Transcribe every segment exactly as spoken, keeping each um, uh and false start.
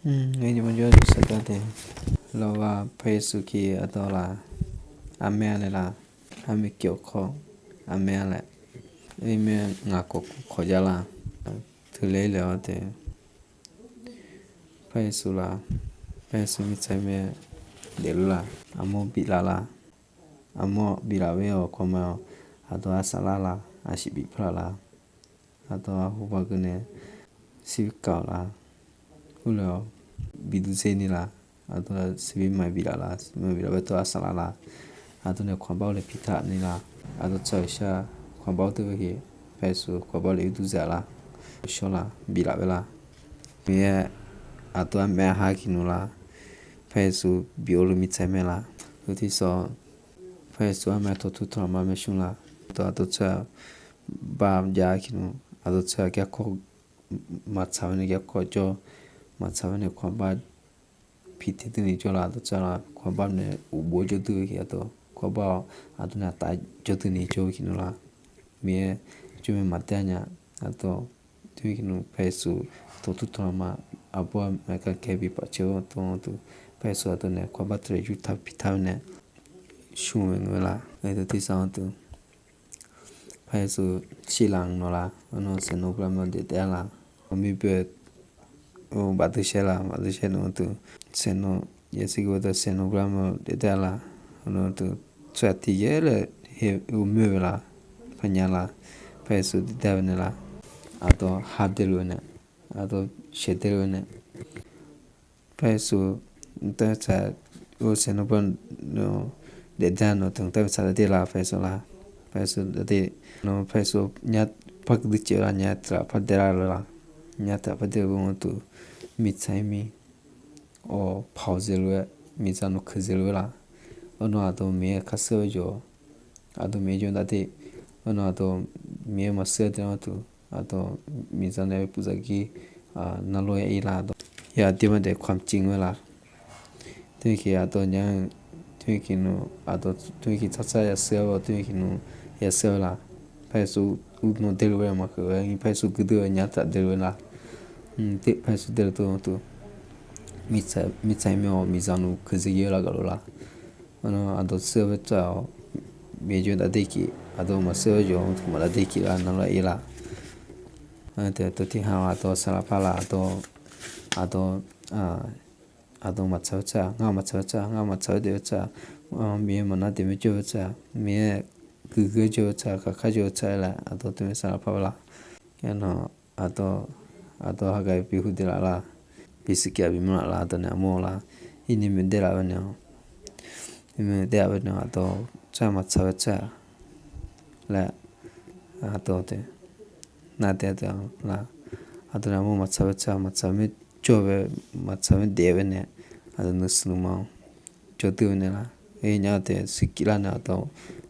Ngar nymr jawr-eu saqdar taef, lawqghaq Paqyeqsuq ki aqdawq laf, aqmaer-a laer laf, aqmaer kif-awr kawr, aqmaer-a laer, aermaer ngaq kawq kur kawq jav laf, teuler laeq-awr taef, Paqyeqsuq laf, Paqyeqsuq mirtsaq-aer mae daefluf laf, armawr biflaf laf, armawr biflaf-eu-awq kawqma-awq, aqdawq arsaqlar laf, aqsiq bif pawlaf laf, aqdawq arhu baqgeu nae sirkaf-awq laf, urle-awq, bi duqdzer ni laf, aqdawq siqbi maqbif laf laf, siqbi maqbif laf-awr tawv arsaqlar laf, aqdawq nae kawqbar-awr laer piqtaq ni laf, aqdawq tsawrhaq-euq shar kawqbar-awr teuv-eu heq, Paqyeqsuq kawqbar-awr laer bi duqdzer-a laf, shawr laf, biflaf-eu laf, Miqyaer aqdawq armaer arha kiqnmq laf, Paqyeqsuq bi-awr luf mirtsaq mae laf, heu tiqsawq Paqyeqsuq armaer tawqtur tawqlaq ma maersmr laf, aqdawq aqdawq tsawrhaq bar jav-a kiqnmq, aqdawq tsawrhaq garkawv maqtsaq-aer nae garkawv jawr, maqtsaq-aer nae kawqbar piqtaeq duini jawr laf, aqdawq tsawrhaq laf, kawqbar nae uqbof-aer jawrduq-eu heq, aqdawq kawqbar-awr aqdawq nae aqtav jawrduq ni jawr-eu kiqnmq laf, Miqyaer jawrmae maqdaer nya, aqdawq teumirnae kiqnmq Paqyeqsuq tawqtur tawqlaq ma, aqbawr aqmaer kakae bi pafcaer-awr tawv-anr tuq, Paqyeqsuq aqdawq nae kawqbar teuler yurtaq piqtaq-eu nae shmr-eu ngae laf, aer teu tiqsaq-anr tuq, Paqyeqsuq shirlaf-anr nawq laf, arnan saeqnawv blar ma daefdaef-a laf, aqmir boe bafdui shaer laf, bafdui shaer nawq-anr tuq, saeqnawv yasiq geu-eu dawq saeqnawv blar ma daefdaef-a laf, arnan tuq, tsawrhaq tiq yaer laer heu moer-eu laf, paqnya laf, Paqyeqsuq daefdaef-eu nae laf, aqdawq ha daeluf-eu nae, aqdawq shaeq daeluf-eu nae, Paqyeqsuq taev tsaq-eu saeqnawv blar nawq daefdaef nawq taq taev tsaq daef laf, Paqyeqsuq laf, Paqyeqsuq daef, nawq Paqyeqsuq nya par guiqdui caev-eu laf, nya taq par daev lar-eu laf, nya taq par daev-eu ghoe-anr tuq, mirtsaq-aer mir, awq pawq zaeq luf-aer, miqdzaq nawq keuq zaeq luf-aer laf, arnan aqdawq Miqyaer kharsheur-eu jawr, aqdawq Miqyaer jawr-aer daef, arnan aqdawq Miqyaer maqsheur-eu daef-anr tuq, aqdawq miqdzaq nae puq zaqgir navlof-aer ir laf, aqdawq ya daef ma daef ความจริง ghoe laf, teumirnae aqdawq nya-eu, teumirnae nmr aqdawq teumirnae tsartsar yashir-awr teumirnae nmr yashir-eu laf, Paqyeqsuq uqnawq daeluf-aer maqkeuv-aer Paqyeqsuq guiqdui-eu nya taq daeluf-aer laf, Paqyeqsuq daeluf tov-anr tuq, mirtsaq-aer mir-awr miqdzaq nawq keuq zaeq gir-eu laf gaqlof laf, arnan aqdawq shir-eu baetsav-awq, Miqyaer jawr-aer daef kif, aqdawq maqsheur-eu jawr-anr tuq maqdaef kif laf, navlof-aer ir laf, teu tiqha aqdawq saqlaq par laf, aqdawq, aqdawq, aqdawq maqtsaq-eu tsaq, ngar maqtsaq-eu tsaq, ngar maqtsaq-eu daef-eu tsaq, Miqyaer maqnar daef maer jawr-eu tsaq, Miqyaer guiqgeur jawr-eu tsaq, kaqkar jawr-eu tsaq laer aqdawq teumirnae saqlaq par laf, arnan aqdawq, aqdawq hagaq-iq bihuq daef laf laf, bisiq kyav bimr laf laf, aqdawq nae armawr laf, irni maeq daef laf-eu nae-awq, irni maeq daef laf-eu nae-awq, aqdawq tsawrhaq maqtsaq-eu tsaq laer, aqdawq tae nar daef-a taef-a laf, aqdawq nae armawr maqtsaq-eu tsaq, maqtsaq-eu maer jawr-eu, maqtsaq-eu maer daef-eu nae, aqdawq nuisar nuima-anr jawrduq-eu nae laf, aer nya-eu taef siqkir lar nae aqdawq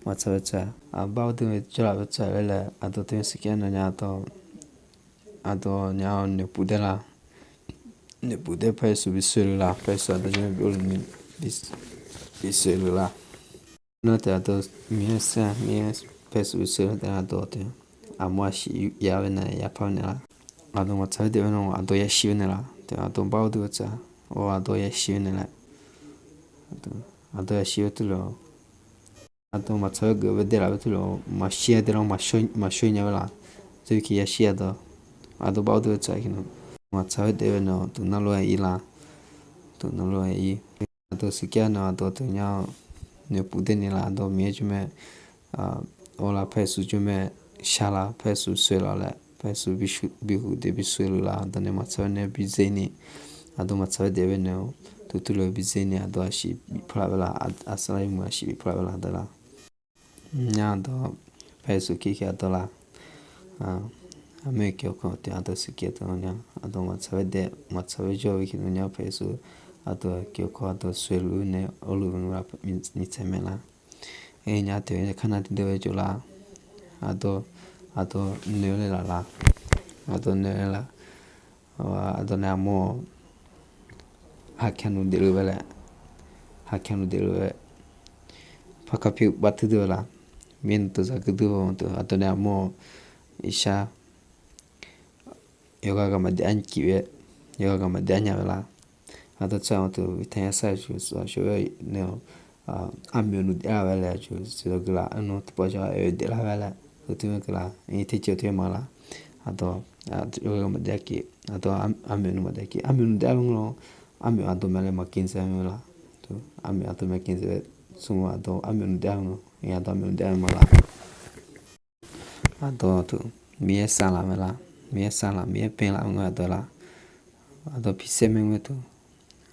maqtsaq-eu tsaq, aqbar ardui jawrlaf-eu tsaq laer laer aqdawq teumirnae siqkir nar nya aqdawq, aqdawq nya-awr noeqpuf daef laf, noeqpuf daef Paqyeqsuq bi soeq luf laf, Paqyeqsuq aqdawq jawr-aer bi-awr luf ni bi soeq luf laf. Nar taef aqdawq Miqyaer saer-a, Miqyaer Paqyeqsuq bi soeq laf taef aqdawq taef, aqmawr aqsiq ya-aer nae yapar-aer nae laf, aqdawq maqtsaq-aer daef-aer nawr aqdawq yashir-aer nae laf, taef aqdawq bar ardui-eu tsaq, awr aqdawq yashir-aer nae laf, aqdawq yashir-aer teulof-awq, aqdawq maqtsaq-aer geuf-eu daef laf-aer teulof-awq, maqshir-aer daef lar maqshawr nya-eu laf, teumirnae yashir aqdawq, aqdawq bar ardui-eu tsaq-a nae, maqtsaq-aer daef-aer nae tuq narlof-aer ir laf, tuq narlof-aer ir. Aqdawq siqkir nae aqdawq teunya-awr noeqpuf daef ni laf, aqdawq Miqyaer jawr mae, awr laf Paqyeqsuq jawr mae, shar laf Paqyeqsuq soeq laf laer Paqyeqsuq bihuq daef bi soeq luf laf, aqdawq nae maqtsaq-aer nae bi dzer ni, aqdawq maqtsaq-aer daef-aer nae-awr tuq teulof bi dzer ni aqdawq aqsiq bif par laf-aer laf, aqsar lar yawmuiq aqsiq bif par laf-aer laf, aqdawq nya aqdawq Paqyeqsuq kir kir aqdawq laf, aqmaer kawv kawv taef aqdawq siqkir aqdawq nya, aqdawq maqtsaq-aer daef maqtsaq-aer jawr-eu kir nar nya Paqyeqsuq, aqdawq kawv kawv aqdawq soeq luf-aer nae awrluf-eu laf, mirtsaq mae laf. Aer nya taef-aer kar nar tiqdeuv-aer jawr laf, aqdawq, aqdawq noeq-aer laer laf laf, aqdawq noeq-aer laf, aqdawq nae aqmawr-awq, haqkaq nmr daefluf-aer laer, haqkaq nmr daefluf-aer, par kar pyur bar turdui-eu laf, Miqyaer nuiteuq zaq gurdui-eu aqdawq nae aqmawr-awq, iqshar yawqghaq ghaq maqdaef-a kif-aer, yawqghaq ghaq maqdaef-a nya-eu laf, Aqdawr tsar-anr tuq, bi taeq-aer sar-eu jeq shawr-aer nae-awq, armyawf nuidaef lar-eu laer jeq siqdawq guiqlaf arnan tiqpawf ja-aer oe daeflar-aer laer, teumirnae guiqlaf ir terjeq-eu teumya laf. Aqdawr, aqdawr armyawf nuidaef lar-eu nmr-awr, armyawf aqdawr mae laer maqkeuv dzae-eu laf. Armyawf aqdawr mae keuv dzae-eu smr aqdawr armyawf nuidaef lar-eu nmr-awr, aqdawr armyawf nuidaef lar-eu ma laf. Aqdawr tuq, Miqyaer saqlaq mae laf, Miqyaer saqlaq, Miqyaer paenlaf-eu nga aqdawr laf. Aqdawr pisaer maerngoer tuq,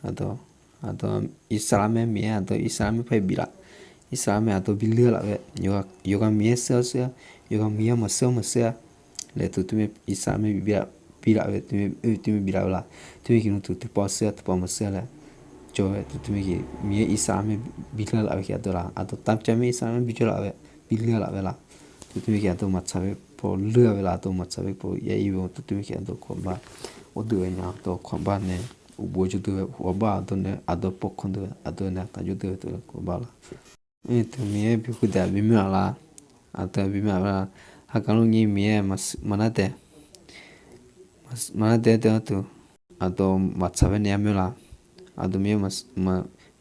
aqdawr, aqdawr Irsaqleqlav mae Miqyaer, aqdawr Irsaqleqlav mae paer biflaf. Irsaqleqlav mae aqdawr bi leur-a laf-aer, yawqghaq Miqyaer sheur-awr sheur-a, yawqghaq Miqyaer maqsheur-awr maqsheur-a laer tuq, teumirnae Irsaqleqlav mae biflaf-eu, teumirnae biflaf-eu laf. Teumirnae ki nmr tuq, tiqpawf sheur-a tiqpawf maqsheur-a laer jawr-aer tuq, teumirnae ki Miqyaer Irsaqleqlav mae bi leur-a laf-aer ki aqdawr laf. Aqdawr tamcav mae Irsaqleqlav mae bi jawr laf-aer, bi leur-a laf-aer laf. Tuq, teumirnae ki aqdawr maqtsaq-aer paw leur-a laf, aqdawr maqtsaq-aer paw yaer-ir-eu tuq, teumirnae ki aqdawr kawqbar ur deuq-eu nya, aqdawr kawqbar nae uqbov jawr deuq-aer kawqbar, aqdawr nae aqdawr pawrkawr deuq-aer, aqdawr nae aqda jawr deuq-aer teu kawqbar laf. Teumirnae teumirnae bi khoertav bimyanr laf laf. Aqdawr bimyanr laf laf. Haqganq lorni Miqyaer maqnar daeq, maqnar daeq-aer teu-anr tuq, aqdawr maqtsaq-aer nae yamyanr laf. Aqdawr Miqyaer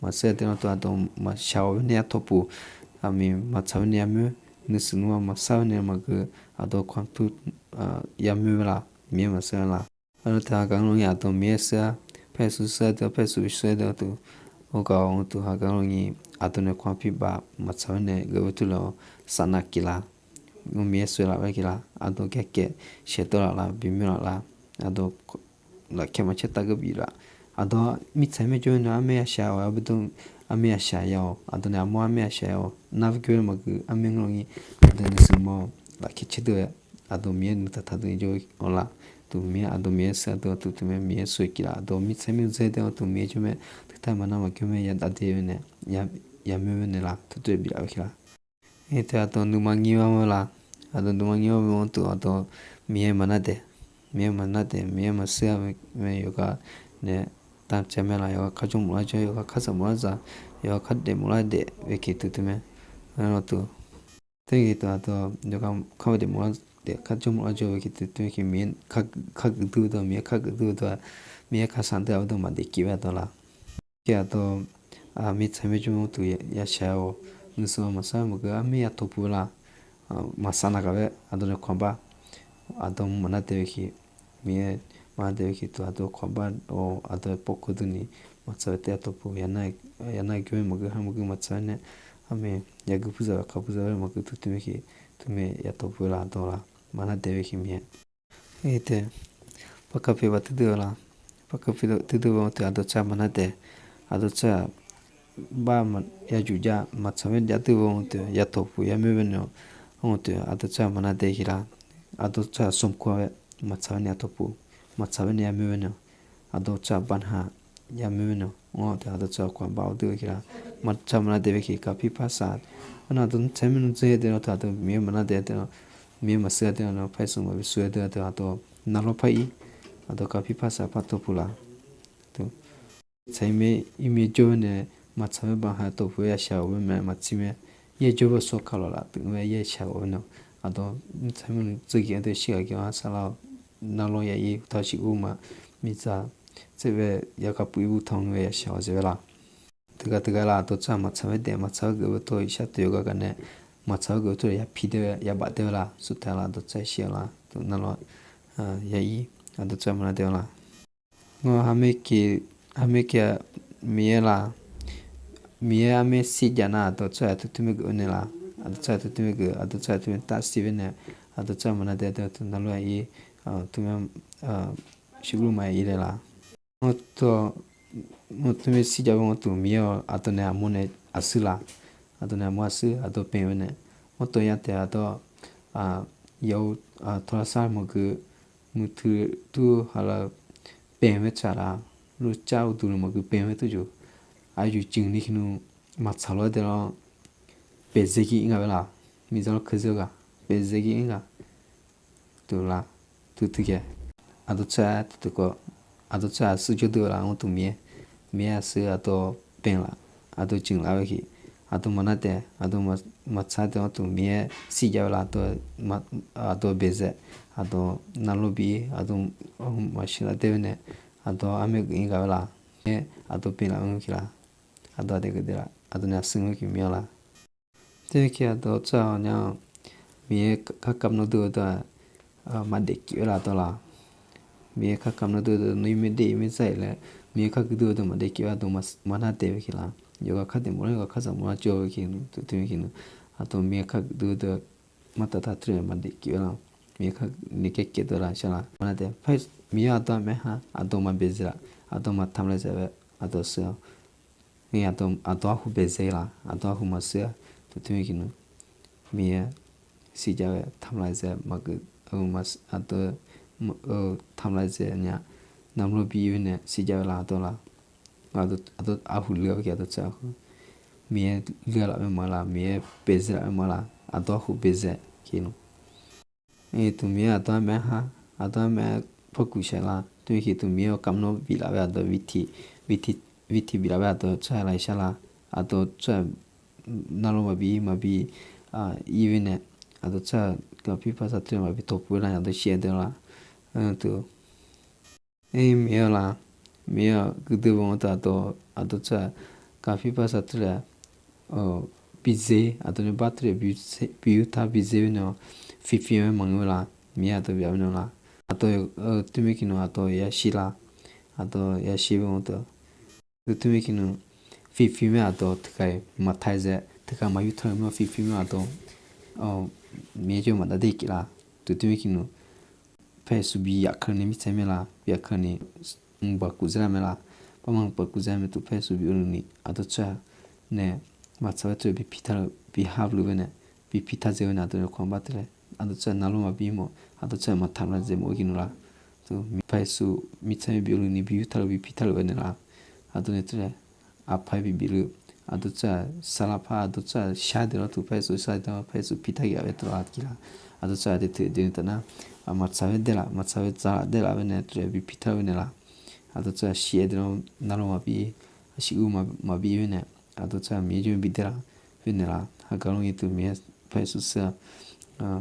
maqshar-aer teu-anr tuq, aqdawr maqshaq-awr nae yatawqpuq, aqmiq maqtsaq-aer nae yamyanr, nuishuif nuima maqshar-aer nae maqgeu, aqdawr kanqtur yamyanr-aer laf, Miqyaer maqshar-aer laf. Aqdawr teu haqganq lorni aqdawr Miqyaer sheur-a, paersu sheur-aer teu, paersu sheur-aer teu-anr tuq, hawgaq-awr tuq haqganq lorni aqdawr nae kanq pirbav maqtsaq-aer nae geuf-aer turle-awr safnav kif laf. Nmr Miqyaer sheuqlaf-aer kif laf, aqdawr garkaev shaeqdawr laf laf, bimyanr laf laf. Aqdawr lafkaer maqcaer taf geur bif laf. Aqdawr mirtsaq-aer maerjawr nae armaer yashaq-awq, arbdmr armaer yashaq ya-awq, aqdawr nae armawr armaer yashaq ya-awq, nar geur maqgeu armaer ngar lorni aqdawr nuishuif mawr lafkaer caer deuq-aer, aqdawr Miqyaer nuitaq taq deuq jawr-awq laf. Tuq Miqyaer aqdawr Miqyaer sheuq-a deuq-anr tuq, teumirnae Miqyaer sheuq kif laf. Aqdawr mirtsaq-aer maerjawr deuq-anr tuq, Miqyaer jawr mae, teutar maqnar maqgeur mae, yadav daeq-aer nae yamyanr-aer nae laf, tawrdoer bif laf-aer kif laf. Teu aqdawr nuima ngir-anr-eu laf. Aqdawr nuima ngir-anr-eu tuq, aqdawr Miqyaer maqnar daeq, Miqyaer maqnar daeq, Miqyaer maqshar-a mae, yawqghaq nae tamcav mae laf, yawqghaq kar jawr mawflar jawr, yawqghaq kar saq mawflar zaq, yawqghaq kar daef mawflar daef, oekeuq tuq teu mae. Aerlawr tuq, teumirnae tuq aqdawr yawqghaq kar daef mawflar daef, kar jawr mawflar jawr, oekeuq tuq teu mae, Miqyaer kar geuf dur-eu dawq, Miqyaer kar geuf dur-eu dawq-a, Miqyaer kar saq deuq-a, aqdawr maqdaef kif-aer aqdawr laf. Aqdawr mirtsaq-aer maerjawr-anr tuq yashaq-awq, nuishuif maqshar maqgeu armaer yatawqpuq-eu laf. Maqsaq nav gaq-aer aqdawr nae kanqbar, aqdawr maqnar daeq-eu ki, Miqyaer maqnar daeq-eu ki tuq, aqdawr kanqbar-awr aqdawr pawrkawr durni maqtsaq-aer taef yatawqpuq, yanar geur-aer maqgeu, ha maqgeu maqtsaq-aer nae, armaer yagui purzaq kaq purzaq-aer maqgeu tuq teu mae ki, teu mae yatawqpuq-eu laf, aqdawr laf maqnar daeq-eu ki Miqyaer. Teu, parkar pyeuf baf turdeuv-eu laf. Parkar pyeuf turdeuv-eu-anr tuq, aqdawr tsawrhaq maqnar daeq, aqdawr tsawrhaq bar yajuq jav maqtsaq-aer nae jav deuv-eu-anr tuq, yatawqpuq yamyanr bae nae-awq, anr-eu tuq aqdawr tsawrhaq maqnar daeq ki laf. Aqdawr tsawrhaq smq kur-a-aer maqtsaq-aer nae yatawqpuq, maqtsaq-aer nae yamyanr bae nae-awq, aqdawr tsawrhaq bar haq yamyanr bae nae-awq, anr-eu tuq aqdawr tsawrhaq kawq bar-awr deuv-eu ki laf. Maqtsaq maqnar daeq bae ki kaq pir par saq, arnav aqdawr tsawrhaq mirnae dzer-aer deuv-anr tuq, aqdawr Miqyaer maqnar daeq deuv-anr, Miqyaer maqshar-aer deuv-anr, paersu maqbi shar-aer deuv-anr tuq, aqdawr narlawr par ir, aqdawr kaq pir par saq par tawqpuq laf. Tsaq-ir mae, ir mae jawr-aer nae maqtsaq-aer bar haq tawqpuq-aer yashaq-awq mae, maqtsir mae. Yaer jawr-aer sawr kaq lawq laf teuq-aer yaer shaq-awq mae nae, aqdawr mirtsaq mirnae dzeur gif-anr deuv shir ghaq gif-anr saqlar-awq. Narlawr ya ir taq shiq ur ma, mirtsaq tser bae yagaq puq ir ur taq-anr bae yashaq-awq zaeq bae laf. Teughaq teughaq laf, aqdawr tsawrhaq maqtsaq-aer daef maqtsaq-aer geuf-eu tawr-eu shar teuq yawqghaq gaq nae, maqtsaq-aer geuf-eu tawr-eu ya pi dae yabaf dae-eu laf, suf tae laf, aqdawr tsawrhaq shir-a laf, teu narlawr ya ir, aqdawr tsawrhaq maqnar daeq-a laf. Ngawr, haqmaer kae, Miqyaer laf, Miqyaer armaer shirjav nar, aqdawr tsawrhaq teu teu mae geuf-aer nae laf, aqdawr tsawrhaq teu teu mae geuf, aqdawr tsawrhaq teu mae taf shir bae nae, aqdawr tsawrhaq maqnar daeq deuq-anr tuq, narlawr ya ir, teu mae, shirgur ma ya ir laer laf. Ngawr, teu mae shirjav bae ngawr tuq, Miqyaer-awq, aqdawr nae aqmawr nae aqsur laf, aqdawr nae aqmawr aqsur, aqdawr paeq bae nae, ngawr tawq ya taef aqdawr, yawf-eu tawrlaqsar maqgeu, muiqtui tur haqlaf paeq-eu maertsaq laf, lurcar uqduq luf maqgeu paeq-eu maertur juq, aqyuif jeq ni kinu maqtsaq lof-aer daef lawr, paeqzae gir ir nga bae laf, miqdzaq lawr keuzae-eu ghaq, paeqzae gir ir nga. Teu laf, teu teu kae, aqdawr tsawrhaq teu teu kawv, aqdawr tsawrhaq aqsur jawr deuv-eu laf, ngawr tuq Miqyaer, Miqyaer aqsur aqdawr paeq laf, aqdawr jeq laf-aer ki, aqdawr maqnar daef, aqdawr maqtsaq daef, ngawr tuq Miqyaer shirjav-eu laf, aqdawr paeqzae, aqdawr narlawr bi, aqdawr maqshir lar daef-aer nae, aqdawr armaer geuf ir nga bae laf. Miqyaer aqdawq byaeq laf-anr ki la, aqdawq aqdui geuf daeq laf, aqdawq nae aqsur ngeur-eu ki myanr la. Teumirnae ki aqdawq tsawrhaq nya-awq, Miqyaer kakam nawr duidui-aq, maqdaef kif-aer laf dawr la. Miqyaer kakam nawr duidui nawr-ir maer daef-ir maer zar-ir laer, Miqyaer kakam duidui maqdaef kif-aer aqdawq maqnar daef-eu ki la. Yawqghaq kar daef mawf lar, yawqghaq kar zaq mawf lar jawr-eu ki, teumirnae ki nu, aqdawq Miqyaer kakam duidui maqtaf taf teulof-aer maqdaef kif-aer la. Miqyaer kakam ni kaekaev dawr la shar la. Maqnar daef, Miqyaer aqdawq-anr maqaer ha, aqdawq maqbaezae laf, aqdawq maqtamqlaezae-aer aqdawq shir-awr, aqdawq arhu baezae la, aqdawq arhu maqshir-a. Teumirnae ki nu, Miqyaer siqjav-aer tamqlaezae maqgeuf, aqdawq tamqlaezae nya, navluf bi-ir nae siqjav-aer la aqdawq la. Aqdawq arhu luiv-a ki aqdawq tsawrhaq arhu, Miqyaer luiv-a laf-aer maqngeur la, Miqyaer baezae laf-aer maqngeur la, aqdawq arhu baezae ki nu. Teumirnae Miqyaer aqdawq-anr maqaer ha, aqdawq-anr maqaer par guq shaq la. Teumirnae ki teumirnae Miqyaer-awr kamq nawr bif laf-aer aqdawq bitiq, bitiq bif laf-aer aqdawq tsawrhaq la shar la. Aqdawq tsawrhaq navluf maqbi maqbi ir-ir nae, aqdawq tsawrhaq gaqpir parsaq teulof-aer maqbi tawqpuq-aer nar aqdawq shir-aer daeq la. Aer, Miqyaer-awq la, Miqyaer-awq guiqdui baw-anr teu aqdawq, aqdawq tsawrhaq gaqpir parsaq teulof-aer bizer, aqdawq nae bar teulof-aer bi yurtar bizer-aer nae-awq, fifim-aer maqngeur la. Miqyaer aqdawq bif-a nae la. Aqdawq, teumirnae ki nu aqdawq yashir la. Aqdawq yashir baw-anr teu, teumirnae ki nu, fifim-aer aqdawq teughaq-iq maqtaq-aer zae, teughaq maqyur tar-eu ma fifim-aer aqdawq Miqyaer jawr maqdav daeq kif la. Teumirnae ki nu, Paeqsur bi yaf keuv ni mirtsaq mae la, bi yaf keuv ni mqbaq kuf zaer lar mae la. Barma mqbaq kuf zaer mae teu Paeqsur bi oe ni aqdawq tsawrhaq nae maqtsaq-aer teulof bi piq tar-eu bi ha luf-aer nae, bi piq tar dzae-aer nae aqdawq nae khawf bar teulof-aer aqdawq tsawrhaq navluf maqbi mawf, aqdawq tsawrhaq maqtamq la dzae mawf-aer ki nu la. Teu Paeqsur mirtsaq mae bi oe ni bi yur tar-eu bi piq tar luf-aer nae la. Aqdawq nae teulof-aer aqpar-aer bi bif luf, aqdawq tsawrhaq saqlaq par aqdawq tsawrhaq shar daeq lawr teu Paeqsur shar daeq-awr Paeqsur piq tar ghae-a teu la ki la. Aqdawq tsawrhaq daeq teu daeq ni taf nar, maqtsaq-aer daeq laf, maqtsaq-aer dzaq laf daeq laf-aer nae teulof-aer bi piq tar-aer nae la. Aqdawq tsawrhaq shir-aer daeq lawr navluf maqbi, shir-eu maqbi-ir-aer nae, aqdawq tsawrhaq Miqyaer jawr-aer bi daeq laf-aer nae la. Haqgaq lawr-ir teu Miqyaer Paeqsur shir-a,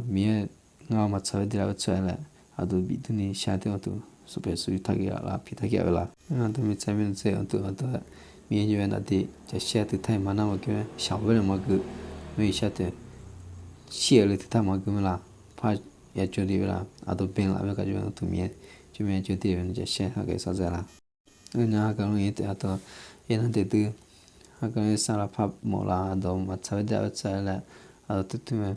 Miqyaer ngar-awr maqtsaq-aer daeq laf-aer tsawrhaq laer aqdawq bif dur ni shar daeq-awr teu Sanqpaq Yeqsur yur tar ghae-a la, piq tar ghae-a la. Aqdawq mirtsaq mae dzae-anr teu aqdawq-aer Miqyaer jawr-aer navdeq jaqshir-a teu tar-iq maqnar maqgeur-aer shaq-awr bae nae maqgeur, maqshar teu shir-eu le teu tar maqgeur mae la. Par ya jawr daeq-a la, aqdawq bae laf-aer gar jawr-aer teu Miqyaer jawr mae jawr daeq-a nae jaqshir-a haqgaq sar dzae la. Nar haqgaq lawr-ir teu aqdawq yaernar daeq dui, haqgaq lawr-ir saqlaq par mawf la, aqdawq maqtsaq-aer daeq-a tsawrhaq laer aqdawq teu teu mae.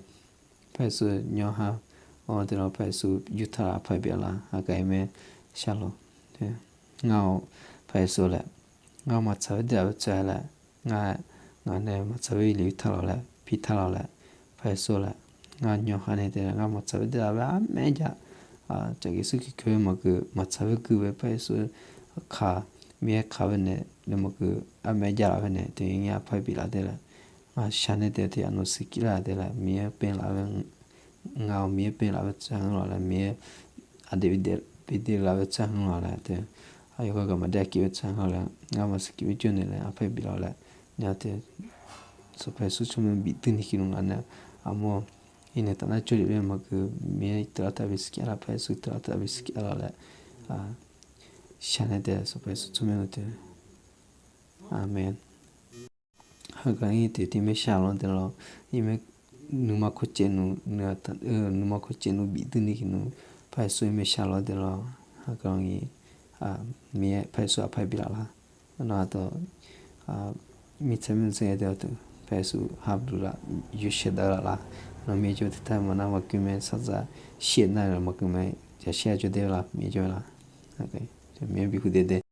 Paeqsur nymr ha-awr daeq lawr Paeqsur yur tar laf aqpar-aer bif-a la, haqgaq-aer mae shar lawq. Ngar-awq Paeqsur laer, ngar maqtsaq-aer daeq laf-aer tsawrhaq laer, ngar, ngaq nae maqtsaq-aer le yur tar lawq laer, piq tar lawq laer, Paeqsur laer, ngar nymr ha nae daeq laer ngar maqtsaq-aer daeq laf-aer armaer jav, Sanqpaq Yeqsur Kali-anr maqgeur, maqtsaq-aer gui-eu Paeqsur kaq, Miqyaer kaq-aer nae, nae maqgeur armaer jav laf-aer nae teu ngar aqpar-aer bif laf daeq laer, ngar shar nae daeq teu aqnawq siqkif laf daeq laer Miqyaer bae laf-aer, ngaq-awq Miqyaer bae laf-aer tsawrhaq-anr lawq laer Miqyaer aqdaeq bi daeq laf-aer tsawrhaq-anr lawq laer teu, aqyawf gar gaq maqdae aqkif-aer tsawrhaq-anr lawq laer ngar maqsiqkif-aer jawr naeq laer aqpar-aer bif laf-awq laer nar teu Sanqpaq Yeqsur tsawrmyanr bif dur ni ki nu ngaq nae armawr-awq. Iqnan taf nar jawrlef-aer maqgeur Miqyaer teughaq taf bi siqkif laf, Paeqsur teughaq taf bi siqkif laf laer shar nae daeq Sanqpaq Yeqsur tsawrmyanr-eu teu. Aqmeq. Haqgaq-ir teu tiq maer shar lawq daeq lawq, iqmaer nuima kawqcaev nuq, nuima kawqcaev nuq bif dur ni ki nu Paeqsur-ir maer shar lawq daeq lawq. Haqgaq-ir Miqyaer Paeqsur aqpar-aer bif laf la. Aqnawq aqdawq mirtsaq myanr dzae-aer daeq-awr teu Paeqsur ha bluq laf, yawshaef dav laf la. Aqnawq Miqyaer jawr teu tar maqnar maqgeur mae, saqdzaq shir-aer nar-eu maqgeur mae, jaqshir-a jawr daeq la Miqyaer jawr la. Miqyaer bi huq daeq daeq.